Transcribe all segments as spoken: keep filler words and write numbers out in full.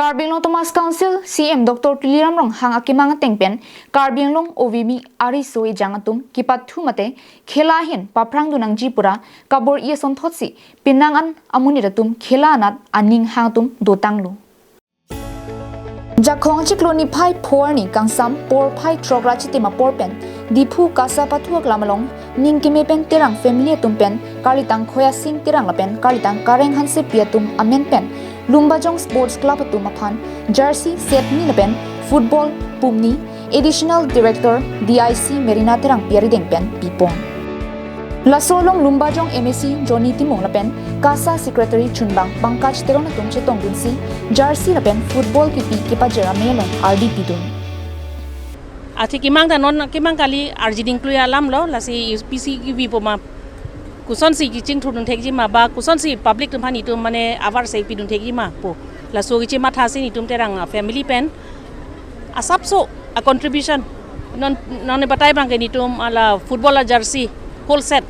Karbi Anglong Autonomous Council C E M Doctor Tuliram Ronghang akemang ateng pen Karbi Anglong O V M I ariso ejang atum kepathu mate khela ahin paphrangdun nangji pura kabor-i asonthotsi penang an amonit atum khela anat aning hang atum dotanglo. Jakhong chiklo niphai pho arni kangsam porphai throk ra chitim apor pen Diphu Kasa Pathu Aklam along ning keme pen Terang family atum pen karlitang Khoya Sing Terang lapen karlitang Kareng Hansepi atum amen pen Lumbajong Sports Club atum aphan jersey set ni lapen football pum ni Additional Director D I C Merina Terangpi arideng pen pipon. Laso along Lumbajong M A C Johnny Timung lapen Kasa Secretary chunbang Pankaj Teron atum chetongdunsi jersey lapen football kipi kepajir amei along ardi pidun. Athe kemang ta non kemang kali arjiding klui alam lo, lasi U P C kipi po ma, kosonsi kachingthurdun thekji ma ba kosonsi public atum aphan itum mane avar se pidun thekji ma po. Laso kachimatha si itum Terang, ah, family pen asapso a contribution non non batai abang ke itum hala football a jersey whole set,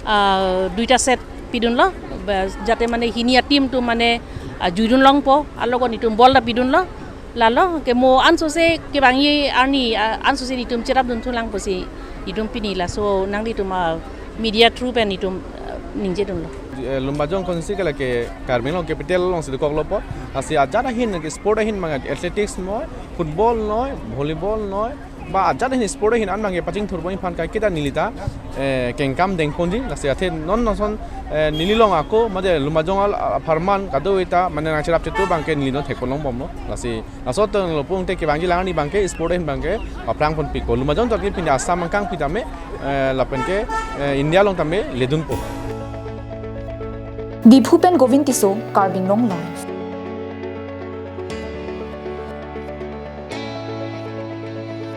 ah, duita set pidunlo, ba, jate mane hini a team atum mane, ah, juidun longpo, alogot itum ball ta pidunlo. Lalo ke mo ansose kevangji arni, ah, ansose itum cherapdun thulang pusi itum pini laso nanglitum, ah, media through pen itum, ah, ningjedunlo. Eh, Lumbajong constituency ke lake Karbi Anglong capital alongsi dokoklo po. Lasi ajat ahin ke sport ahin abang athletics noi, football noi, volleyball noi, ba ajat ahin sport ahin an abang ke pachingthurpo aphan kaiketa nelita, eh, kengkam dengponji. Lasi athe non non ason, eh, neli along ako mate Lumbajong al, ah, apharman kadokave ta mane nangcherap chetu abang ke neli non thekpon longbomlo. Lasi laso ateng lo pung te kevangji lang arni abang ke sport ahin abang ke paphrangponpikpo. Lumbajong tokli pini Assam angkang pi tame, eh, lapen ke, eh, India along tame ledunpo. Diphu pen Govind Tisso, Karbi Anglong Live.